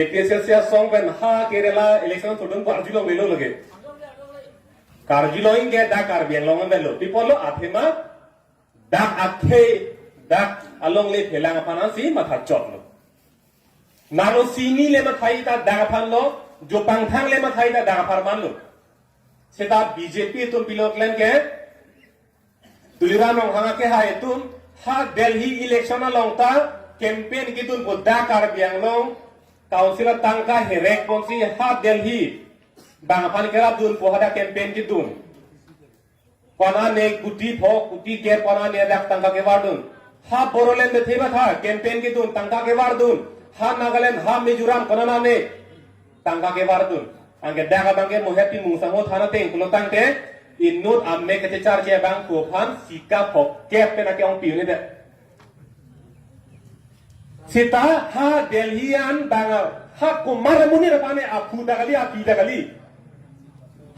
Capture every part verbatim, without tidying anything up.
APHLC asong pen ha Kerala election thudun ko arjulonglelo lake. Karjulong ke dak Karbi Anglong an lo. Pi apotlo athema dak akhei dak alongle phelang aphan ansi mathachotlo. Nalo sini le mathai ta dak aphan lo, jopangthang le mathai ta dak apharman lo. Seta BJP atum pilot len ke, Tuliram Ronghang akehai atum, ha Delhi election along ta campaign kedun ko dak Karbi Anglong Council atangka herek ponsi ha Delhi bang aphan kerapdun ko hadak campaign kedun. Kona ne kuti pho, kuti ke kona ne dak tangka kevardun. Ha Bodoland bethe matha campaign kedun tangka kevardun. Ha Nagaland, ha Mizoram kona ne tangka kevardun. Anke dak abang ke mo happy mung sangho thana teng pulo tangte inut amek kachechar che abang ko aphan sika phok kep pen ake ong piu ne de. Seta ha Delhi an bang ha Kumar Munir aphan aphu ta kali, api ta kali.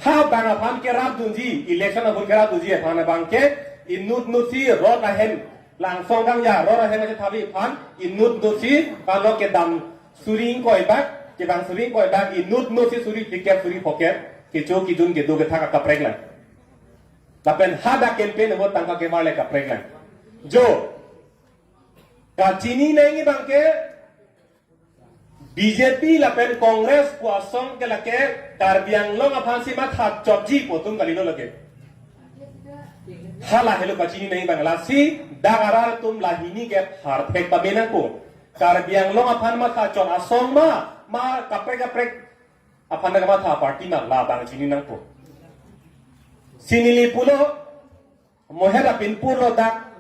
Ha bang aphan kerapdunji, election ahut kerapdunji aphan abang ke inut nut si rot ahem langsong kang ya rot ahem aja thabi aphan inut nut si kalo kedam suri ingkoi bak, kebang suri ingkoi bak, inut nut si suri phlikep suri phokep, kecho kejun kedo kethak akaprek lang. Lapen hadak campaign ahut tangka kevar le kaprek lang. Jo, kachini nangji abang ke BJP lapen Congress ko asong ke lake Karbi Anglong aphan si mathachotji pu atum kalilo lake. Hala helo kachini nangji abang lasi dak arat atum lahini ke harthek pamenangpo. Karbi Anglong aphan mathachot asong ma, ma kaprek kaprek aphan dak matha party ma labang chini nangpo. Sinili pulo, mohet apin purlo dak.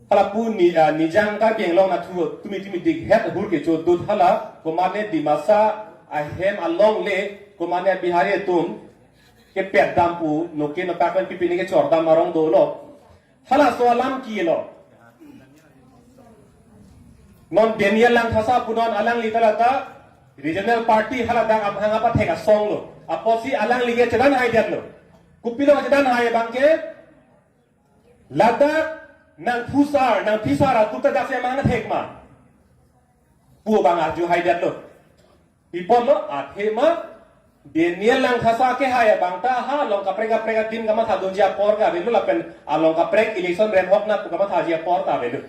Hala pu ni, ah, Nijang Karbi Anglong nathu tumi tumi dik het hur kecho dut hala, komatne Dimasa ahem alongle, komatne Bihari atum kepet dam pu, noke nopak pen pipini kechor dam arong dolo. Halaso alam kilo. Non Daniel Langthasa punon alangli ta lata regional party haladak amahang apathek asong lo. Apotsi alangli ke chedan hai diat lo. Kopilo chedan hai abang ke ladak nangphusar, nangphisar atum ta daksi amahang thek ma pu abang arju hai diat lo. Pi apotlo athema Daniel Langthasa akehai abang ta ha along kaprek kaprek adim kamathadunji apor ke avelo lapen along kaprek election remhok na pu kamathaji apor ta avelo.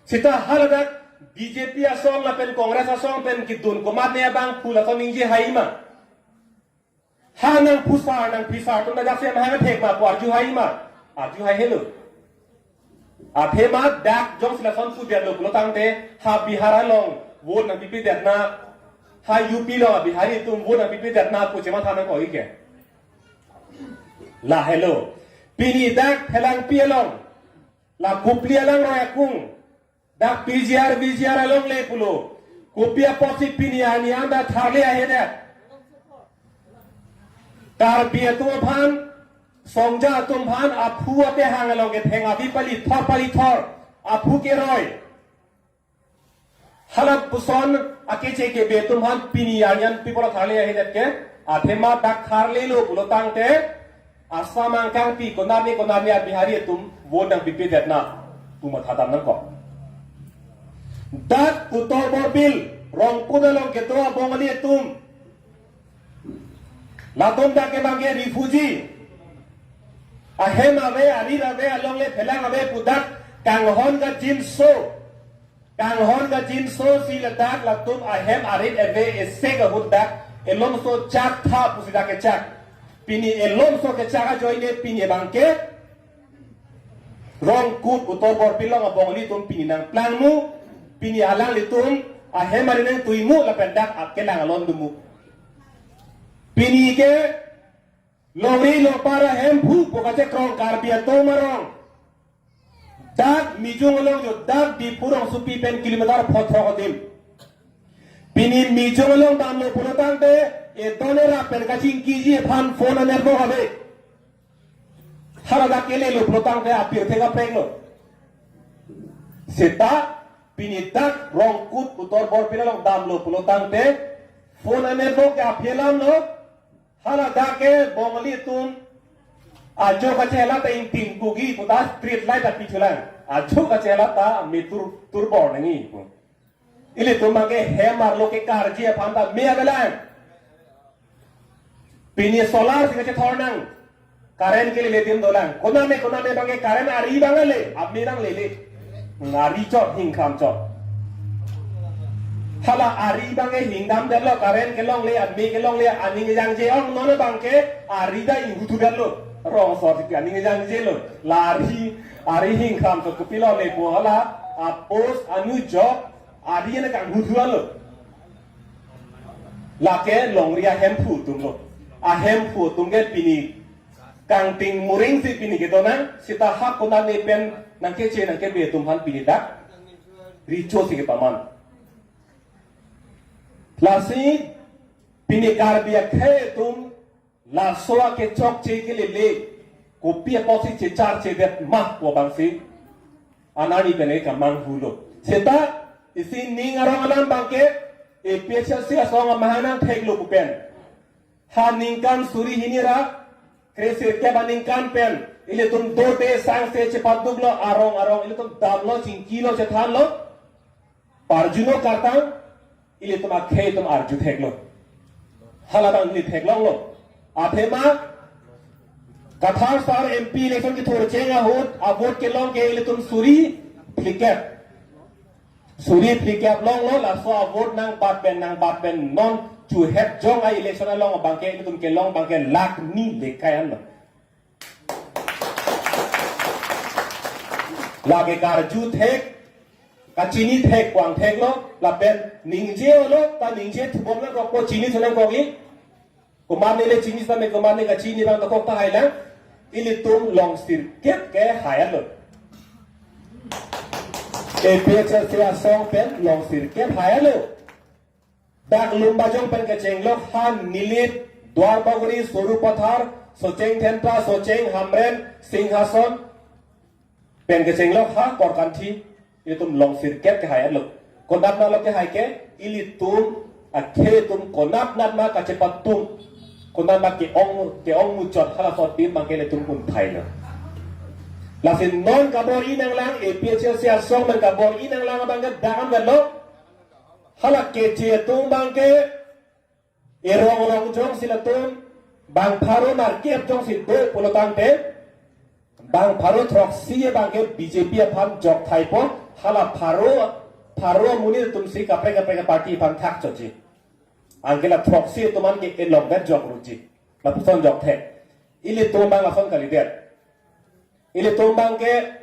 Seta haladak BJP asong lapen Congress asong pen kedun komatne abang phul asong ningje hai ma. Ha nangphusar nangphisar atum ta daksi amahang thek ma pu arju hai ma. Arju hai helo. Athema dak jongsi lason pu diat lo pulo tangte ha Bihar along vote nangpipe det na, ha UP along Bihari atum vote nangpipe det na pu chematha nangkok-ik ke. Lahelo. Pini dak Phelangpi along, la Kopili alangroi akung, dak PGR VGR alongle pulo. Kopi apotsi pini arni an ta tharle ahedet. Karbi atum aphan, Songja atum aphan aphu atehang along ketheng avi pali thor pali thor aphu keroi. Halapuson akeche kebe atum aphan pini arni an pi apot tharle ahedet ke, athema dak tharlelo pulo tangte Assam angkangpi konatne konatne a-Bihari atum vote nangpipe det na pu mathadam nangkok. Dak Uttor Borbil, Rongkut along kedo a-Bongali atum, latum dak ke bang ke refugee. Ahem ave, arit ave, alongle phelang ave pu dak kanghon kajinso. Kanghon kajinso si ladak latum ahem arit ave ese ahut dak elomso chak tha pusi dak kechak. Pini elomso kechak ajoine pini bang ke Rongkut Uttor Borbil along a-Bongali atum pini nangplangmu, pini alanglitum ahem arit nangtuimu lapen dak akelang alon domu. Pini ke longri longpar ahemphu pu kachekrong Karbi atum arong. Dak Mijung along jo dak Diphu rongsopi pen kilometer pho throk adim. Pini Mijung along damlo pulo tangte edon erap pen kachingkiji aphan phone a-network ave. Haladak kelelo pulo tangte apirthe kapreklo. Seta pini dak Rongkut Uttor Borbil along damlo pulo tangte phone a-network ke aphi alamlo. Haladak ke Bongali atum ajo kachela ta ingting kugi puta street light api thulang. Ajo kachela ta me tur turbor nangji pu. Ilitum abangke hem arlo kekarji aphan ta me avelang. Pini solar si kachethor nang. Current kelele adim dolang. Konane konane abangke current ari abang le, ame nanglele. Ari chot, hingkham chot. Hala ari abangke hingdamdetlo, current kelongle, ame kelongle, aning jangje ong, non abangke ari ta inghuthu detlo. Rong sor si aning jangjelo. La ari, ari hingkham chot kopilo le pu hala, a post anujok, ari ena kanghuthu alo. Lake longri ahemphu atumlo. Ahemphu atum ke pini kangting muring si pini kedo nang, seta ha konane pen nangkeche nangkebe atum aphan pini dak recho si kepaman. Lasi pini Karbi akhei atum laso akechokche kelele, kopi apotsi checharchedet ma pu abangsi anani pen ke kamanghulo. Seta isi ning arong alam abangke, APHLC asong amahang nangtheklo pu pen, ha ningkan suri hini ra kresirkep aningkan pen ilitum dote sangse chepaduklo, arong arong ilitum damlo, chingkilo, chethanlo, parjuno kartang, ilitum akhei atum arju theklo. Hala abang ili theklonglo. Athema Kathar sar MP election kethurcheng ahut avote kelong ke ilitum suri phlikep. Suri phlikep longlo, laso avote nangbat pen nangbat pen non chuhet jong a-election along abangke ilitum kelong abangke lakh ni lekai anlo. Lake karju thek, kachini thek, kwang theklo, lapen ningje olo, ta ningje thubom nangkokpo, chini thu nangkokji. Komatne le chini tame, komatne kachini abang dokok tahai lang, ilitum longsirkep kehai alo. APHLC asong pen longsirkep hai alo. Dak Lumbajong pen kechenglok ha Nilip, Duarbagori, Sarupathar, Socheng Dhenta, Socheng Hamren, Singhason pen kechenglok ha Korkanthi, ilitum longsirkep kehai alo. Konat nalo kehai ke, ilitum akhei atum konat nat ma kachepatum, konat ma ke-ong, ke-ong muchot halaso adim abangke ilitum un thailo. Lasi non kabor-i nanglang, APHLC asong pen kabor-i nanglang abangke dam velo. Hala keche atum abangke erong rong jongsi latum bang pharo nerkep jongsi do pulo tangte, bang pharo throksi abangke BJP aphan jok thaipo, hala pharo, pharo amonit atumsi kaprek kaprek party aphan thak chotji. Anke la throksi atum an ke elong vet jok rutji. Lapuson jok thek. Ilitum abang lason kalidet. Ilitum abangke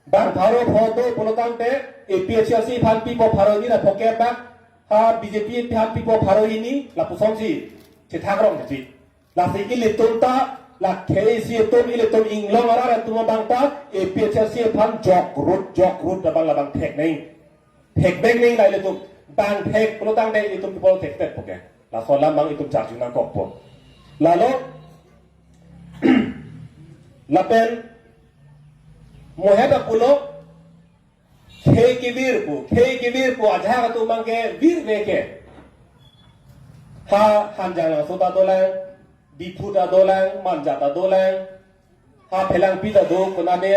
bang pharo pho do pulo tangte, APHLC aphan pipo pharo hini ra phokep bak, ha BJP aphan pipo pharo hini, lapusonsi chethak rong chotji. Lasi ilitum ta, la khei isi atum, ilitum inglong arat atum abang ta APHLC aphan jok rut, jok rut abang labang thek nang. Thek bek nang la ilitum. Bang thek pulo tangte ilitum people thek thek poke. Laso alam abang itum charju nangkokpo. Lalo, lapen mohet apulo, khei kevir pu, khei kevir pu ajahak atum abangke virve ke. Ha Hanjanglangso ta dolang, Diphu ta dolang, Manja ta dolang, ha Phelangpi ta do, konane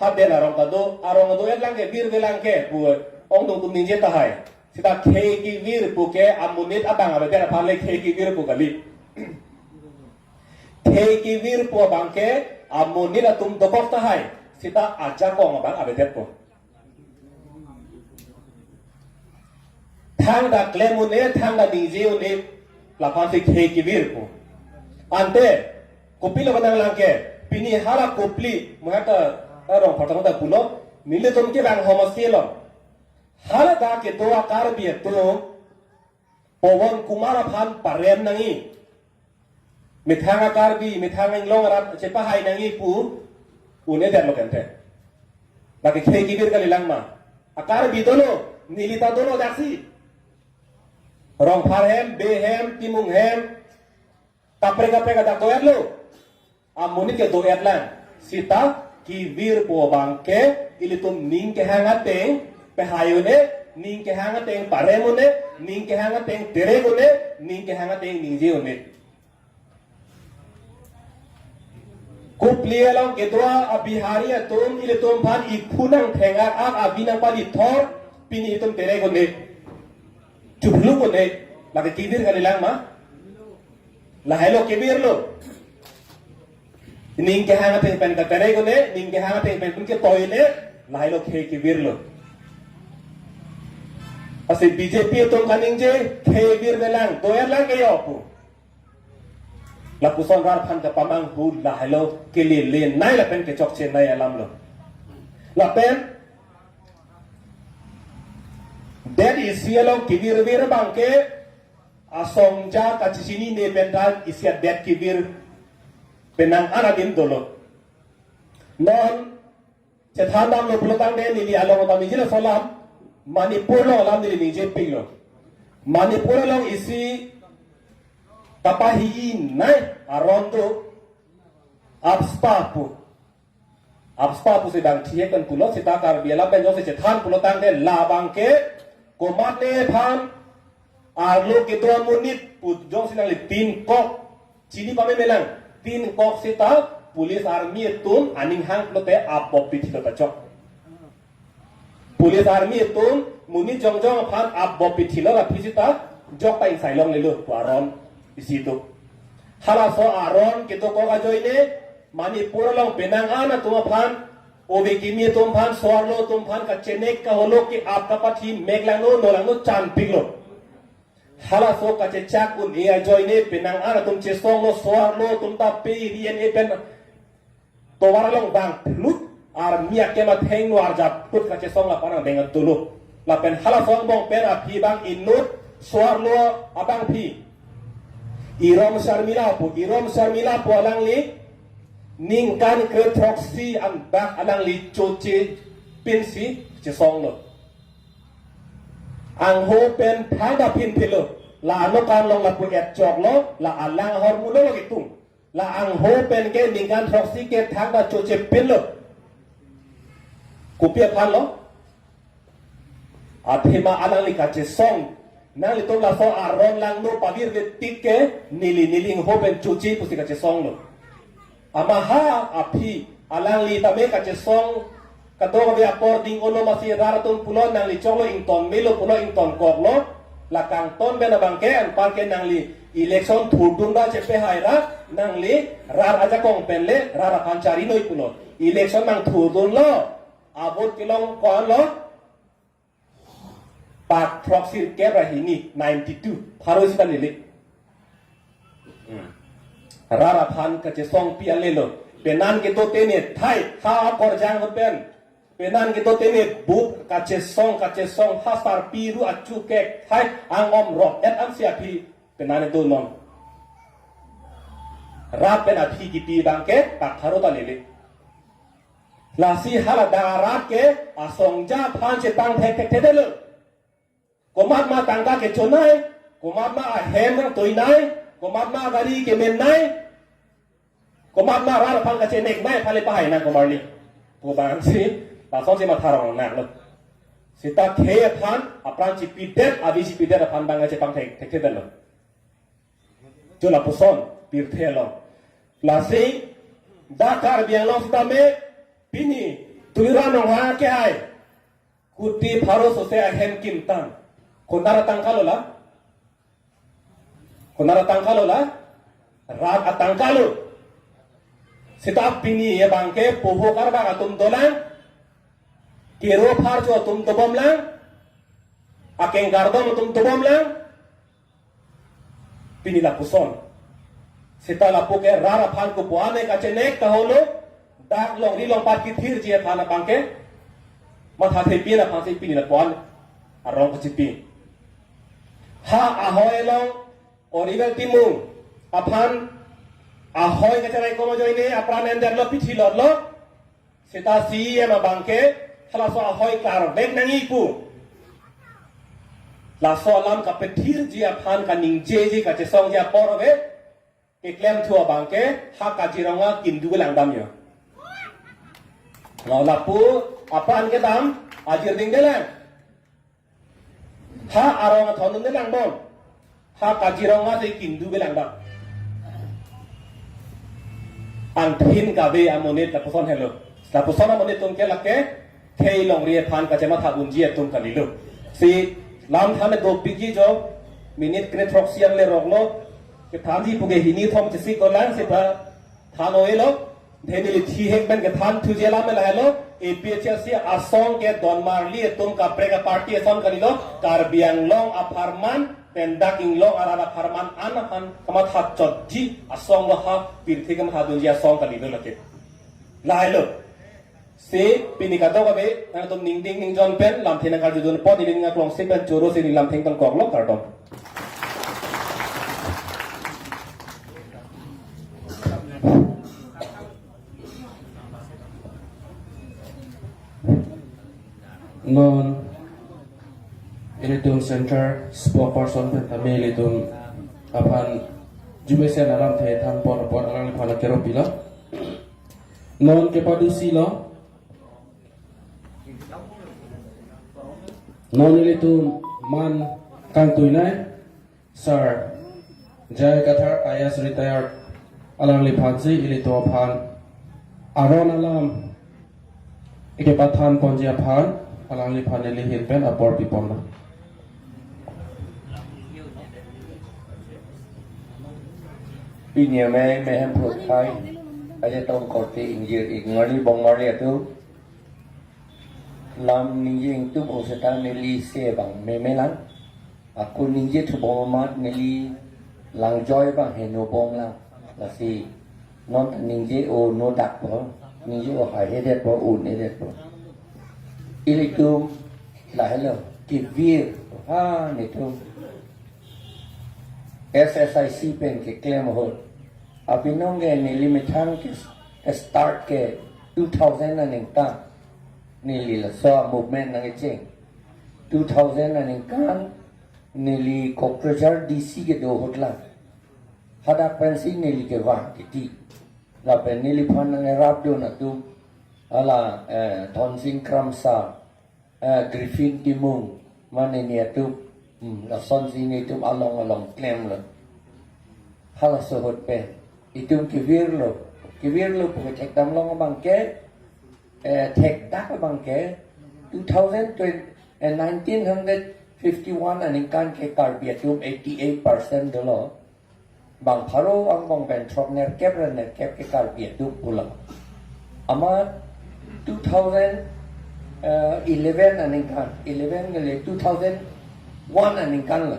ha Den arong ta do, arong do-et lang ke, virve lang ke pu ongdung atum ningje tahai. Seta khei kevir pu ke amonit abang avedet aphan le khei kevir pu kali. Khei kevir pu abangke amonit atum dokok tahai, seta ajakong abang avedetpo. Thangta klem un-e, thangta ningje un-e, laphansi khei kevir pu. Ante kopilo kenanglang ke, pini hala Kopili, mohet ta, eh, Rongphar ta pulo, nelitum kevang homosti lo. Hala ta kedo a-Karbi atum Pawan Kumar aphan parem nangji. Methang a-Karbi, methang inglong arat chepahai nangji pu un-edetlo kente. Lake khei kevir kalilang ma. A-Karbi dolo, neli ta dolo daksi. Rongphar hem, Bey hem, Timung hem, kaprek kaprek adak do-etlo. Amonit ke do-et lang. Seta kevir pu abangke ilitum ning kehang ateng pehai un-e, ning kehang ateng parem un-e, ning kehang ateng terek un-e, ning kehang ateng ningje un-e. Kopili along kedo a-Bihari atum ilitum aphan iphu nangtheng-ak, avi nangpalithor, Pini itum terek un-e, chuphluk un-e, lake kevir kalilang ma? Lahai lo kevir lo. Ning kehang ateng pen katerek un-e, ning kehang ateng pen pun ketoi un-e, lahai lo khei kevir lo. Lasi B J P atum kaningje, khei virvelang, doyar lang ke yo pu. Lapuson rat aphan kapamanghu lahai lo, kelelenei lapen kechokchenei alam lo. Lapen det isi along kevirvir abangke asongja kachechinine pen ta isi adet kevir penang an adim dolo. Non chethan damlo pulotangte neli along ta ningje laso alam, Manipur along alam neli ningjepiklo. Manipur along isi kapahinei aron do, AFSPA pu. AFSPA pusi bang thihek pen pulo, seta Karbi alam pen jongsi chethan pulotangte labangke komatne aphan arlo kedo amonit pu jongsi nangli tin kok chini pamemelang, tin kok seta police army atum aning hang pulote apop pithilo ta chok. Police army atum monit jongjong aphan apop pithilo, la phi seta jok ta ingsai longlelo pu aron isi do. Halaso aron kedo kok ajoine Manipur along penang an atum aphan, ove kimi atum aphan, so-arlo atum aphan kachenek kaholo, ke-ap kapathi, mek langno, no langno chanpiklo. Halaso kachechak un-e ajoine penang an atum chesonglo, so-arlo atum ta pe ri en-e pen tovar along bang phlut, army akem athengno arjap phlut kachesong lapu-an abang dolo. Lapen halaso angbong pen aphi bang inut so-arlo abangpi, Irom Sharmila pu, Irom Sharmila pu alangli ningkan kre throksi an bak alangli choche pinsi chesonglo. Angho pen thangta phinphilo, la anokan along lapu et choklo, la alang ahormu lo lo kitung. La angho pen ke ningkan throksi ke thangta choche pinlo. Kopi aphan lo? Athema alangli kachesong. Nanglitum laso aron langno pavirve tik ke neli neli angho pen choche pusi kachesonglo. Amaha aphi alangli tame kachesong, kadokave apor ding-olo, masi rat atum pulo nangli choklo, ington melo pulo, ington koklo. La kangton pen abangke anparke nangli election thurdun ra chepehaira, nangli rat ajakong penle rat aphan charinoi pulo. Election nangthurdunlo, a-vote kelong ko-an lo? Pak throksi kep ra hini, ninety-two, pharo isi ta lele. Hmm. Rat aphan kachesong pi alelo. Penan kedo tene thai, ha akorjang ahut pen. Penan kedo tene bu kachesong, kachesong, ha sarpi ru achu kek thai, ang-om rok et ansi aphi penan do non. Rat pen aphi kipi abangke pak pharo ta lele. Lasi hala dak arat ke asongja aphan chepangthek thekthedetlo. Komat ma tangka kechonei, komat ma ahem nangtoinei, komat ma gari kemennei, komat ma rat aphan kacheneknei aphan le pahai nang komarni pu abangsi, lasonsi matha rong nanglo. Seta khei aphan apran chipidet, avi chipidet aphan abang chepangthek thekthedetlo. Cho lapuson pirthe along. Lasi dak Karbi Anglong sitame pini Tuliram Ronghang ke ai kuti pharo sose ahem kimtang. Konat atangka lo la? Konat atangka lo la? Rat atangka lo. Seta pini abangke poho karbak atum dolang, kero pharcho atum dobomlang, akeng kardom atum dobomlang, pini lapuson. Seta lapu ke rat aphan kopu-an e kachenek kaholo, dak longri longpat kethirji aphan abangke mathathepin aphansi pini lapu-an arong kachipi. Ha ahoi along Oriwel Timung aphan ahoi kacherai kom ajoine apran endetlo, pithilotlo. Seta C E M abangke halaso ahoi klarvek nangji pu. Laso alam kapethirji aphan kaningjeji kachesongji apor ave. Keklemthu abangke ha Kaziranga kindu kelang damjo. Lo lapu apran kedam ajir dingdelang. Ha arong athondunde langbom. Ha Kaziranga si kindu kelang dam. Angthin kave amonit lapuson helo. Lapuson amonit atum ke lake khei longri aphan kachematha unji atum kalilo. Si lam than dopikji jo, minute kre throksi angle roklo, kethanji puke hini thom chesik dolang seta than oilo, then ili thi hek pen kethan thuji alam lahelo, A P H L C asong ke donmarli atum kaprek a-party ason kalilo, Karbi Anglong apharman, pen dak Inglong arat apharman an aphan kamatha chotji asong lo ha, pirthe kamatha dunji asong kalilo lake. Lahelo. Si pini kadokave nangtum ningding ningjon pen lamthe nangkarjudun apot ili ning aklong si pen choro si ili lamthe tongkoklo, kardom. Non ilitum center spokesperson pen tame ilitum aphan jumesen alamthe thanpon apot alangliphan akero pilo. Non kepadusi lo. Non ilitum man kangtuinai Sir J I Kathar, I A S retired, alangliphan si ilitum aphan aron alam ikepathan ponji aphan alangliphan neli ahin pen apor piponlo. Pini amei mehem phut khai, aja tong korte ingjir ik ngarli bong ngarli atum. Lam ningje ingtup o seta neli se abang memelang. Ako ningje thubom amat neli langjoi abang heno bomlang. Lasi non ta ningje o no dakpo, ningje o hai hedetpo, un hedetpo. Ilitum lahelo kevir ha netum S S I C pen keklem ahut. Apinong ke neli methang ke, ke start ke two thousand aningkan. Neli laso movement nangkecheng. Two thousand aningkan neli Kokrajhar D C kedo ahut lang. Hadak pensi neli kevang kiti. Lapen neliphan nangrapdun atum hala, eh, Thonsing Kramsa, eh, Griffin Timung, mane ni atum, hmm, lasonsi netum along along klemlo. Halaso ahut pen itum kevirlo, kevirlo puke thekdam long abang ke, eh, thekdak abang ke, two thousand twenty, eh, nineteen hundred fifty-one aningkan ke Karbi atum eighty-eight percent dolo. Bang pharo angbong pen throk nerkep ra nerkep ke Karbi atum pulo. Amat two thousand eleven aningkan, eleven ke le two thousand one aningkan lo.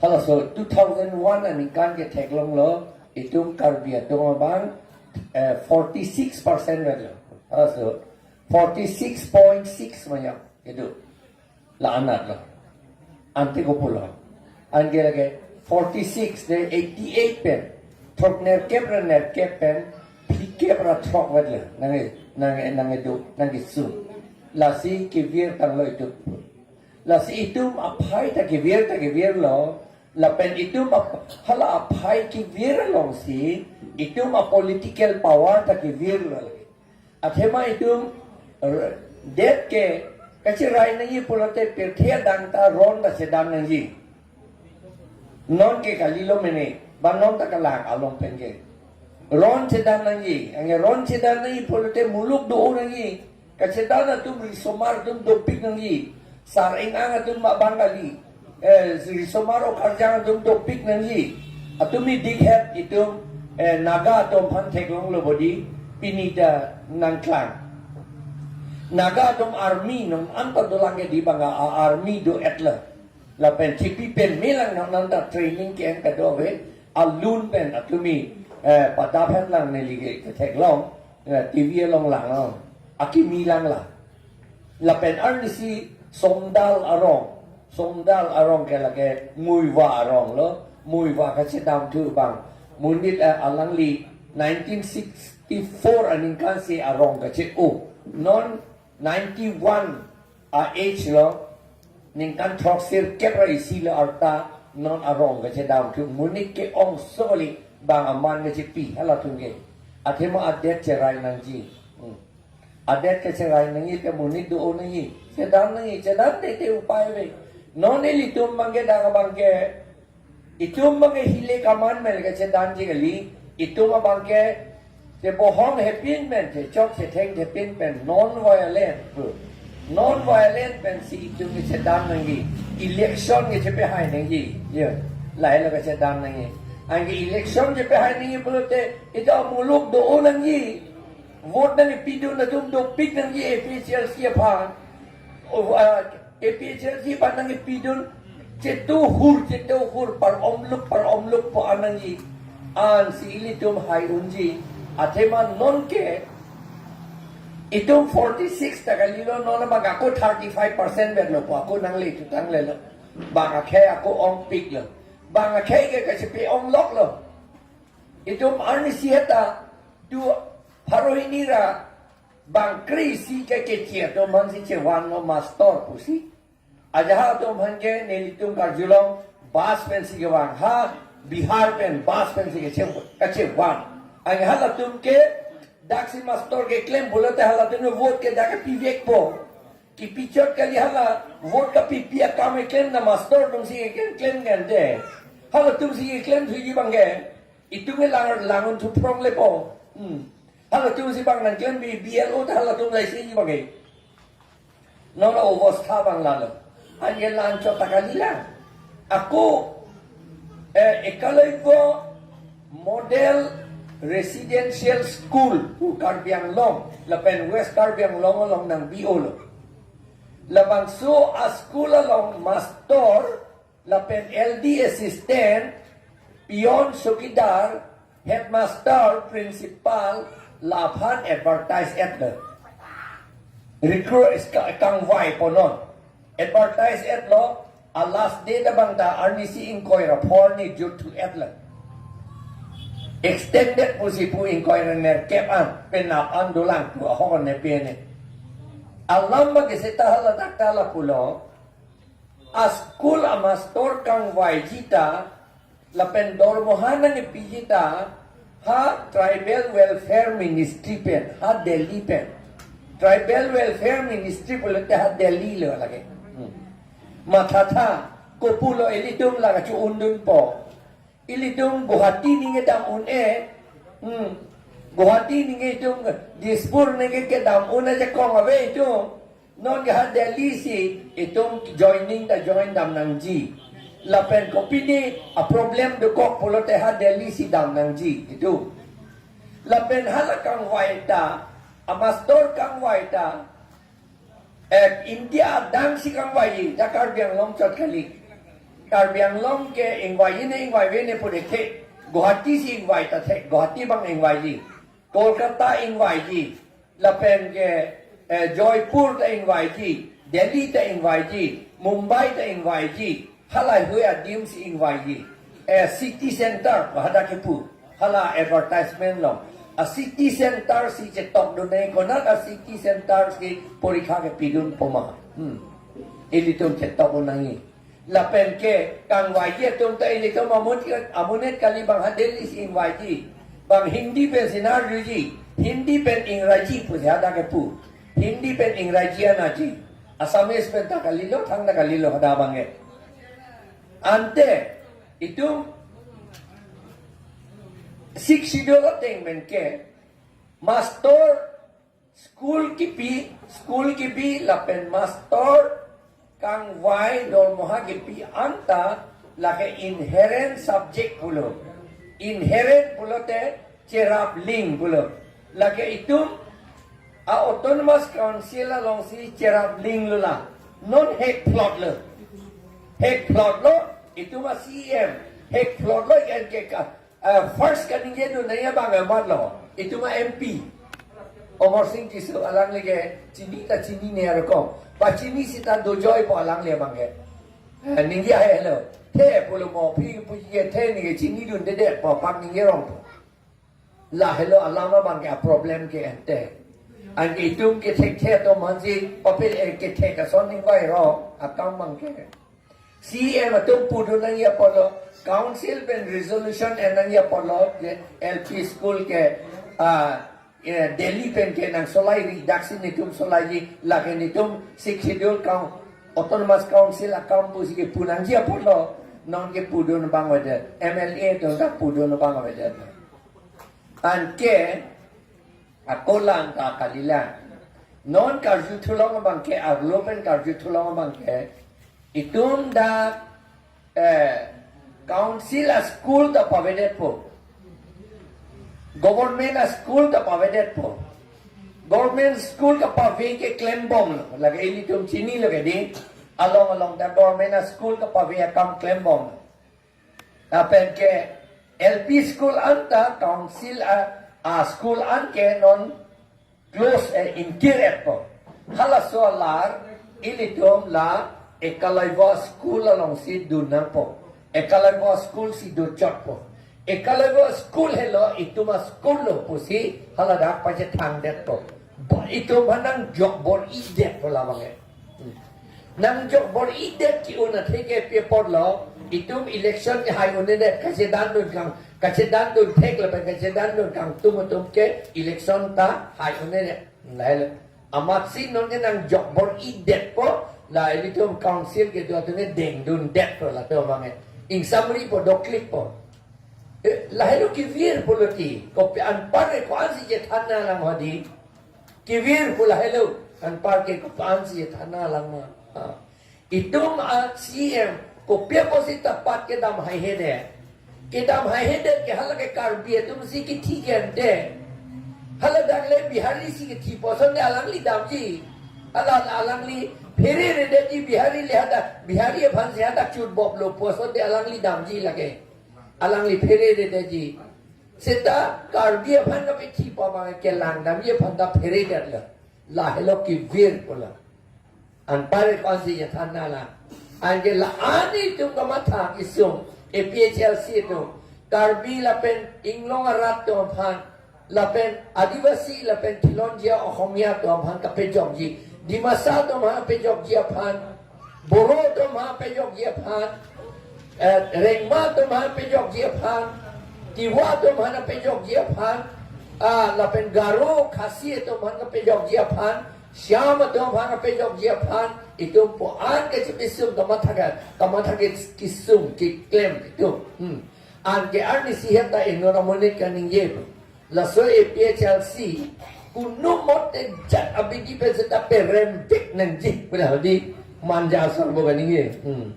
Halaso two thousand one aningkan ke theklonglo, itum Karbi atum abang, eh, forty-six percent lo. Halaso forty-six point six manyam itu. La-anat lo. Ante kopulo. Anke lake forty-six de eighty-eight pen. Throk nerkep ra nerkep pen. Phlikep ra throk vet lo. Nange, nange, nangedo, nangkesung. Lasi kevir tanglo itum. Lasi itum aphai ta kevir ta kevirlo. Lapen itum ap-, hala aphai kevir alongsi itum a-political power ta kevirlo lake. Athema itum, eh, det ke kacherai nangji pulote pirthe adang ta ron ta chedam nangji. Non ke kalilo mene, ba non ta kalang along pen ke. Ron chedam nangji, anke ron chedam nangji pulote muluk do nangji. Kachedam atum risomar atum dopik nangji. Sar-ing-ang atum abang kali. Eh, risomar o karjang atum dopik nangji. Atum mi dikhet itum, eh, Naga atum aphan theklonglo bodi pini ta nangklang. Naga atum army non anta dolang ke di bang a, a army do-et lo. Lapen chipi pen melang non anta training ke-en kadokave alun pen atum mi, eh, padaphet lang neli ke theklong, eh, T V along lang, oh. Akimi lang la. Lapen arnisi Somdal arong. Somdal arong ke lake Muivah arong lo. Muivah kachedamthu abang. Monit, eh, alangli nineteen sixty-four aningkan si arong kache-o. Non ninety-one a-age lo. Ningkan throksirkep ra isi lo arta non arong kachedamthu. Monit ke-ong soli bang aman kachepi halatum ke. Athema adet cherai nangji. Hmm. Adet ke cherai nangji, ke monit do nangji. Chedam nangji, chedamde te upai ave. Non ilitum abang ke dak abang ke, itum abang ke hilek aman mel kachedamji kali, itum abang ke chebohong hepin pen, chechok chetheng hepin pen, non-violent pu. Non-violent pensi itum kechedam nangji, election kechepehai nangji, ya, lahelo kechedam nangji. Anke election chepehai nangji pulote, ita muluk do-o nangji, vote nangkepidun atum dopik nangji A P H L C aphan. O, ah, A P H L C aphan nangkepidun, chetohur, chetohur, par-omluk, par-omluk po-an nangji. Ansi ilitum hai unji, athema nonke, itum forty-six ta kalilo, non bang ako thirty-five percent vetlo po, ako nangle tu tanglelo. Bang akhei ako ongpiklo. Bang akhei ke kachepe-ongloklo. Itum arnisi heta tu pharo hini ra bang kre-isi ke kechi atum aphansi chevanlo mastor pusi. Ajahak atum aphan ke nelitum karjulong bus pensi kevang, ha Bihar pen bus pensi keche, kachevan. Anke halatum ke daksi mastor keklem pulote halatum ke vote ke dak kepivekpo. Kipichot kali, hala vote kapipi akam keklem na mastor atumsi keklem, klem kan de. Halatumsi keklem thuji abang ke, itum ke lang, lang un thu prong lepo. Hmm. Halatumsi bang nangklembi B L O ta halatum laisi ji abang ke. Non obostha abang lalo. Anke la-anchot ta kali lang. Ako, eh, Ekalavya Model Residential School pu Karbi Anglong lapen West Karbi Anglong along nangbi-olo. Labangso a-school along mastor lapen L D assistant, peon, chowkidar, headmaster, principal, laphan advertise etlo. Recruit, ka-, kangvai ponon. Advertise etlo, a-last date abang ta arnisi ingkoi ra pho arni juthu etlo. Extended pusi pu ingkoi ra nerkep an, penap an dolang pu ahok ne pene. Alam abang ke seta haladak ta lapulo, a-school a-mastor kangvaiji ta, lapen dormoha nangkepiji ta, ha Tribal Welfare Ministry pen, ha Delhi pen. Tribal Welfare Ministry pulote ha Delhi lo lake. Hmm. Mathatha, kopulo ilitum la kacho-undunpo. Ilitum Guwahati ningke dam un-e. Hmm. Guwahati ningke itum, Dispur ningke kedam un ajakong ave itum. Nonke ha Delhi si itum joining ta join dam nangji. Lapen kopine a-problem dokok pulote ha Delhi si dam nangji itum. Lapen hala kangvai ta, a-mastor kangvai ta, eh, India adang si kangvaiji, ta Karbi Anglong chot kali. Karbi Anglong ke ingvaiji ne ingvaive ne pu dekhe. Guwahati si ingvai ta thek, Guwahati abang ingvaiji. Kolkata ingvaiji. Lapen ke, eh, Jaipur ta ingvaiji. Delhi ta ingvaiji. Mumbai ta ingvaiji. Halahei adim si ingvaiji. Eh, city center, hadak kepu. Hala advertisement along. A-city center si chetokdun nangji, konat a-city center si porikha kepidunpo ma. Hmm. Ilitum chetok nangji. Lapen ke kangvaiji atum ta ilitum amun, amonit kali, bang ha Delhi si ingvaiji. Bang Hindi pensi nang-arjuji. Hindi pen Ingraji pusi hadak kepu. Hindi pen Ingraji anaji. Assamese pen ta kalilo, thangta kalilo hadak abang ke. Ante, itum Sixth Schedule ateng pen ke, mastor school kipi, school kipi lapen mastor kangvai dormoha kipi anta lake inherent subject pulo. Inherent pulote cherapling pulo. Lake itum a-Autonomous Council alongsi cheraplinglo la. Non hekphlotlo. Hekphlotlo, itum a-C E M. Hekphlotlo, anke ka, eh, first kaningjedun nangji abang amatlo. Itum a-M P. Amarsing Tisso, alangli ke chini ta chinine arokom. Pachini sita dojoipo alangli abang ke. Eh, ningje hai lo. The pulo mo, phi puji ke the ningje chinidundedetpo, pak ningjerongpo. Lahelo alam abang ke a-problem ke ante. Anke itum kethekthe atum aphansi, pape, eh, kethek ason ingvairong akam abang ke. C E M atum pudun nangji apotlo, council pen resolution en nangji apotlo, je L P school ke, ah, eh, Delhi pen ke nangsolai ri, daksi netum solaiji, lake netum Sixth Schedule Coun-, Autonomous Council akam pusi kepu nangji apotlo, nonke pudun abang avedet, M L A atum ta pudun abang avedet. Anke, ako lang ta kalilang. Non karjuthu long abang ke, arlo pen karjuthu long abang ke, itum dak, eh, council a-school ta pavedetpo. Government a-school ta pavedetpo. Government school kapave ke klembomlo. Lake ilitum chinilo ke dei. Along along ta government a-school kapave akam klembomlo. Lapen ke L P school anta council a, a-school an ke non close, eh, ingkir-etpo. Halaso alar ilitum la Eklavya school alongsi dun nangpo. Eklavya school si dochotpo. Eklavya school helo itum a-school lo pusi haladak pachethangdetpo. Ba itum aphan nangjok bor-idetpo labang ke. Hmm. Nangjok bor-idet ke-un athe ke pi apotlo, itum election kehai un-edet, kachedandun kang, kachedandun thek lapen kachedandun kangtum atum ke election ta hai un-edet. Lahelo. Amatsi non ke nangjok bor-idetpo, la ilitum council kedo atum ke dengdundetpo latum abang ke. Ingsamripo, doklippo. Eh, lahelo kevirpo lo ti. Kopi anpar ke ko-ansi chethan nanglang hadi. Kevirpo lahelo. Anpar ke ko-ansi chethan nanglang ma. Ha. Itum a-C M, kopi apotsi tapat kedam haihedet. Kedam haihedet ke hala ke Karbi atum si kethi ke ante. Hala dak le Bihari si kethipo asonte alangli damji. Hala alangli phereredetji Bihari le hadak, Bihari aphansi hadak chutbomlo pu asonte alangli damji lake. Alangli phereredetji. Seta Karbi aphan kapethipo abang ke langdamji aphan ta pheredetlo. Lahelo kevirpo lo. Anpar ko-ansi chethan nanglang. Anke la-an itum kamatha kesung A P H L C atum, Karbi lapen inglong arat atum aphan, lapen Adivasi lapen Khilonjia Oxomiya atum aphan kapejokji, Dimasa atum aphan kapejokji aphan, Boro atum aphan kapejokji aphan, eh, Rengma atum aphan kapejokji aphan, Tiwa atum aphan kapejokji aphan, ah, lapen Garo, Khasi atum aphan kapejokji aphan, Shyam atum aphan kapejokji aphan, itum pu-an kachepesung kamatha ke, kamatha ke kesung keklem itum. Hmm. Anke arnisi heta inut amonit kaningje. Laso A P H L C, kunumote jat abidi pen seta peremvek nangji. Pada hadi manja asor bo kaningje. Hmm.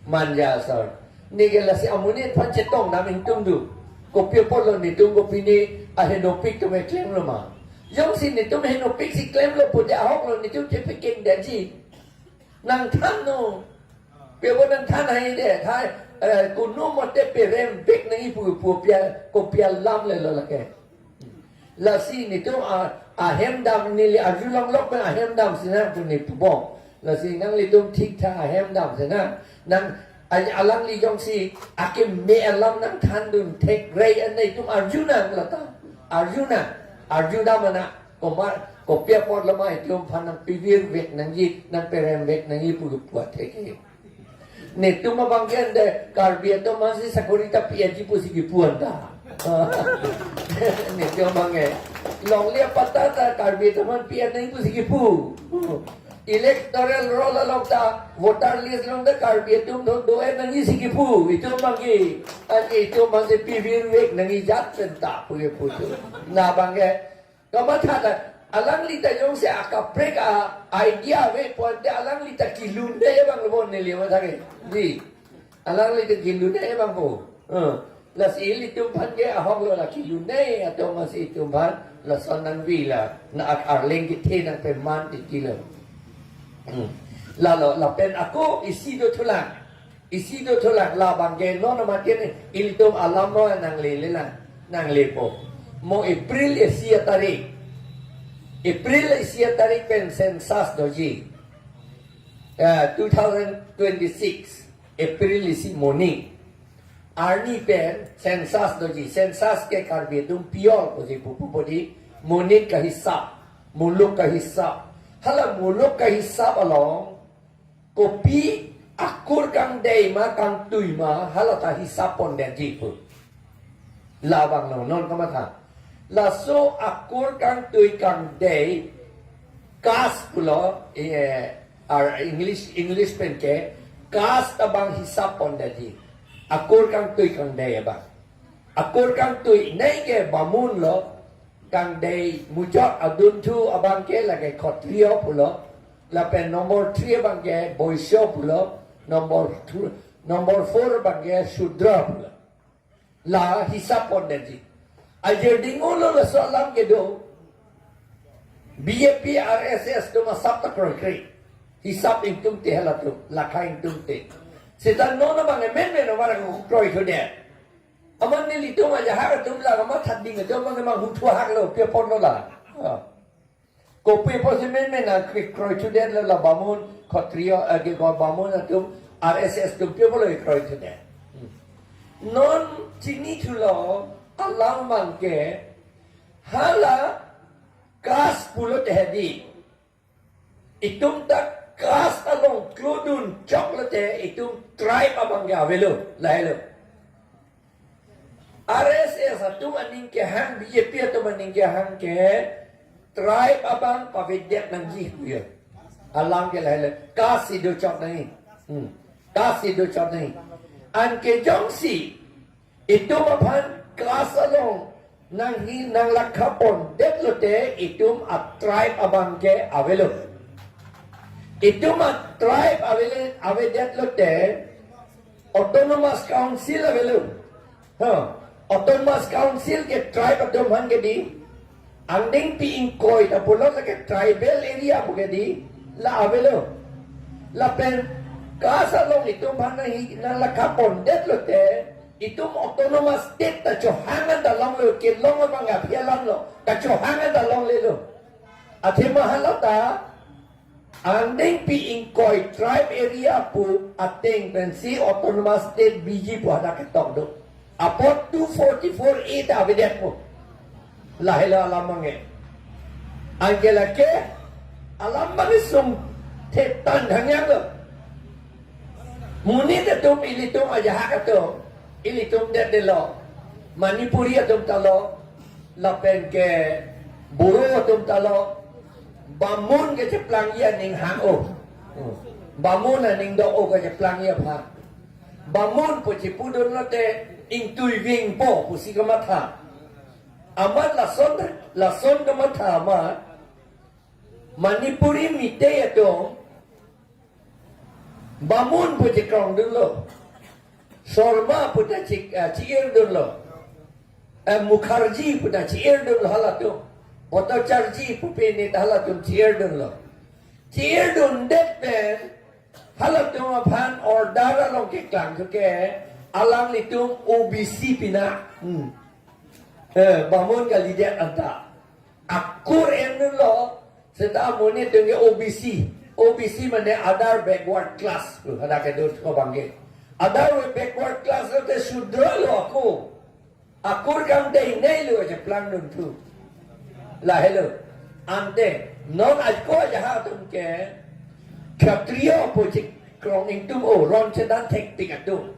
Manja asor. Neke lasi amonit aphan chetongdam ingtung do. Kopi apotlo netum kopine ahenopik atum keklemlo ma. Jongsi netum henopik si klemlo pute ahoklo netum chepekengdetji. Nangthannon. Pi apot nangthan haidet, hai, eh, kunumote peremvek nangji pu, pu pi a, kopi alam lelo lake. Lasi netum a, ahem dam neli arjulonglok pen ahem damsi nang pu ne pubom. Lasi nanglitum thikthak ahem damsi nang. Nang a, alangli jongsi akeme alam nangthandun thekre an itum arju nang lata. Arju nang. Arjudam ana. Komat, kopi apotlo ma itum aphan nangpevirvek nangji, nangperemvek nangji pu pu atheke. Netum abang ke ante Karbi atum aphansi sakori ta pi-etji pusi kipu anta. Netum abang ke. Longle apatta ta Karbi atum aphan pi-et nangji pusi kipu. Electoral roll along ta, voter list along ta Karbi atum do, do-et nangji si kipu. Itum abang ke. Anke itum aphansi pevirvek nangji jat pen ta pu kipu tu. Labang ke. Kamatha ta, alangli ta jongsi akaprek a-idea ave pu ante alangli ta kelun-e abang lo bon neli matha ke. Di. Alangli ta kelun-e abang po. Eh, lasi ilitum aphan ke ahoklo la kelun-e atum aphansi itum aphan lason nangvilo. Na ak arleng kethe nangpeman titilo. Hmm. Lalo lapen ako isi dothulang. Isi dothulang labang ke non amat ke ne ilitum alam lo nanglele lang, nanglepo. Mo April isi atarik. April isi atarik pen census doji. Eh, two thousand twenty-six April isi moning. Arni pen census doji. Census ke Karbi atum piyol pusi pupu podi. Monit kahisap, muluk kahisap. Hala muluk kahisap along kopi akur kangdei ma kangtui ma halata hisap pondetji pu. Labang lo non kamatha. Laso akur kangtui kangdei caste pulo, eh, ar English, English pen ke caste abang hisap pondetji. Akur kangtui kangdei abang. Akur kangtui nei ke Bamun lo, Kangdei muchot adunthu abangke lake Khatriya pulo, lapen number three abangke Boisya pulo, number two, number four abangke Shudra pulo. La hisap pondetji. Ajir dingolo laso alam kedo. B J P, R S S atum asap ta kroikre. Hisap ingtungte halatum, lakha ingtungte. Seta non abang emen men avar kroithudet. Amat nelitum ajahak atum la amat thading atum abang emang huthu hak lo, pi apotlo la. Ah. Kopi apotsi men men nangkroithudet lo la Bamun, Khatriya, eh, ke ko Bamun atum, R S S atum pi apotlo kroithudet. Hmm. Non chinithulo alam abangke hala caste pulote hedi. Itum ta caste along klodun choklote itum tribe abangke avelo, lahelo. R S S atum aning kehang, B J P atum aning kehang ke tribe abang pavedet nangji puyo. Alam ke lahelo, caste si dochot nangji. Hmm. Caste si dochot nangji. Anke jongsi itum aphan caste along nanghi nanglakha pondetlote itum a tribe abangke avelo. Itum a tribe avele, avedetlote autonomous council avelo. Ha, autonomous council ke tribe atum aphan kedi. Angdengpi ingkoi ta pulo lake tribal area pu kedi, la avelo. Lapen caste along itum aphan nanghi nanglakha pondetlote itum autonomous state ta chohang anta longlo, kelong abang aphi alamlo, kachohang anta longlelo. Athema halata angdengpi ingkoi tribe area pu ateng pensi autonomous state biji pu hadak ketok do. Apot two forty-four A ta avedetpo. Lahelo alam abangke. Anke lake alam abangke sung thetan hangyang lo. Monit atum ilitum ajahak atum, ilitum det delo. Manipuri atum ta lo, lapen ke Boro atum ta lo, Bamun kecheplang aning hang-o. Hmm. Bamun aning do-o kecheplang aphan. Bamun pu chipudunlote ingtui vingpo pusi kamatha. Amat lason, lason kamatha amat Manipuri Meitei atum Bamun pu chikrongdunlo. Sharma pu ta chi, ah, chi-irdunlo. Eh, Mukherjee pu ta chi-irdunlo halatum. Bhattacharjee pu pini ta halatum chi-irdunlo. Chi-irdundet pen halatum aphan order along keklang thuke alanglitum O B C pina. Hmm. Eh, Bamun kalidet anta. Akur endunlo, seta amonit atum ke O B C. O B C mane other backward class. Hadak kedo ko abangke. Other backward class lote Shudra lo ako. Akur kangdeinei lo cheplangdun thu. Lahelo. Ante, non ako ajahak atum ke, Khatriya pu chikrong ingtung-o, ron chedan thekpik atum.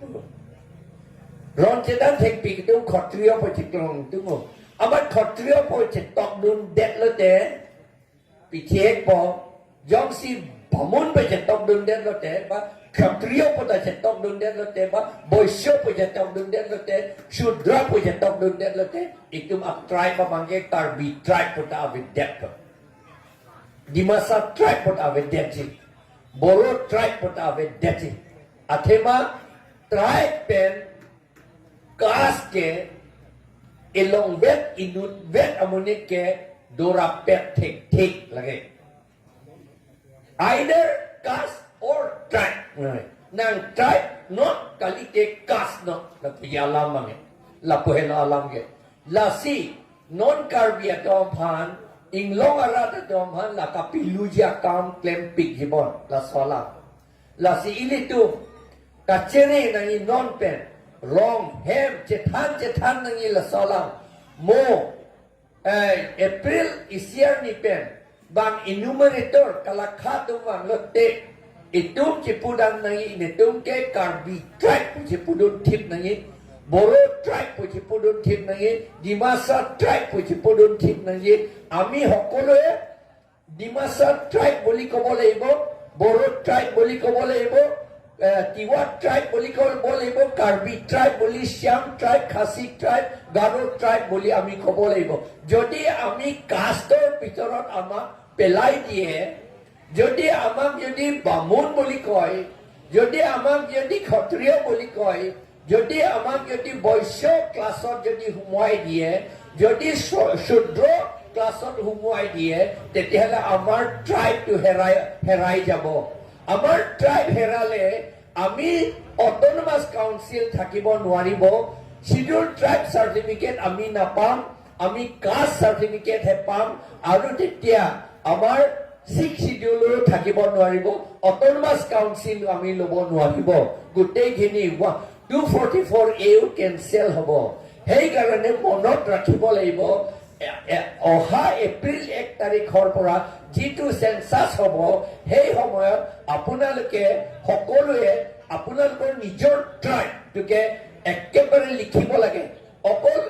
Ron chedan thekpik atum Khatriya pu chikrong ingtung-o. Amat Khatriya pu chetokdundetlote, pithekpo, jongsi Bamun pu chetokdundetlote, ba Khatriya pu ta chetokdundetlote, ba Boisya pu chetokdundetlote, Shudra pu chetokdundetlote, itum a tribe abangke Karbi tribe pu ta avedetpo. Dimasa tribe pu ta avedetji. Boro tribe pu ta avedetji. Athema tribe pen caste ke elongvet inutvet amonit ke dorapet thekthek lake. Either caste or tribe. Nang tribe non kalite caste non. Lapu alam abangke. Lapu helo alam ke. Lasi non Karbi atum aphan, inglong arat atum aphan la kapiluji akam klempikji bon laso alam. Lasi ilitum kachere nangji non pen, rong hem chethan chethan nangji laso alam. Mo, eh, April isi arni pen bang enumerator kalakha atum vanglote, itum chipudam nangji, netum ke Karbi tribe pu chipudunthip nangji, Boro tribe pu chipudunthip nangji, Dimasa tribe pu chipudunthip nangji. আমি সকলোৱে ডিমাচা ট্ৰাইব বুলি ক'ব লাগিব, বড়ো ট্ৰাইব বুলি ক'ব লাগিব, এ, তিৱা ট্ৰাইব বুলি ক'ব লাগিব, কাৰ্বি ট্ৰাইব বুলি, শ্যাম ট্ৰাইব, খাচী ট্ৰাইব, গাৰো ট্ৰাইব বুলি আমি ক'ব লাগিব। যদি আমি কাষ্টৰ ভিতৰত আমাক পেলাই দিয়ে, যদি আমাক যদি বামুণ বুলি কয়, যদি আমাক যদি ক্ষত্ৰিয় বুলি কয়, যদি আমাক যদি বৈশ্য ক্লাছত যদি সোমোৱাই দিয়ে, যদি শ- শূদ্ৰ ক্লাছত সোমোৱাই দিয়ে, তেতিয়াহ'লে আমাৰ ট্ৰাইবটো হেৰাই হেৰাই যাব। আমাৰ ট্ৰাইব হেৰালে আমি অট'নমাছ কাউন্সিল থাকিব নোৱাৰিব। শ্বিডিউল ট্ৰাইব চাৰ্টিফিকেট আমি নাপাম, আমি কাষ্ট চাৰ্টিফিকেটহে পাম। আৰু তেতিয়া আমাৰ ছিক্স শ্বিডিউলো থাকিব নোৱাৰিব, অট'নমাছ কাউন্সিল আমি ল'ব নোৱাৰিব। গোটেইখিনি টু ফৰ্টি ফ'ৰ এও কেঞ্চেল হ'ব। সেইকাৰণে মনত ৰাখিব লাগিব, এ- এ- অহা এপ্ৰিল এক তাৰিখৰ পৰা যিটো চেনচাছ হ'ব, সেই সময়ত আপোনালোকে সকলোৱে আপোনালোকৰ নিজৰ ট্ৰাইবটোকে একেবাৰে লিখিব লাগে। অকল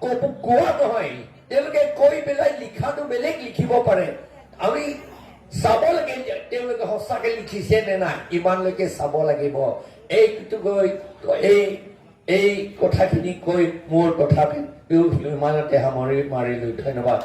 ক'ব- কোৱা নহয়, তেওঁলোকে কৈ পেলাই লিখাটো বেলেগ লিখিব পাৰে। আমি চাব লাগে যে তেওঁলোকে সঁচাকে লিখিছে নে নাই, ইমানলৈকে চাব লাগিব। এইটো কৈ এই এই কথাখিনি কৈ মোৰ কথাটো ইমানতে সামৰি মাৰিলো। ধন্যবাদ।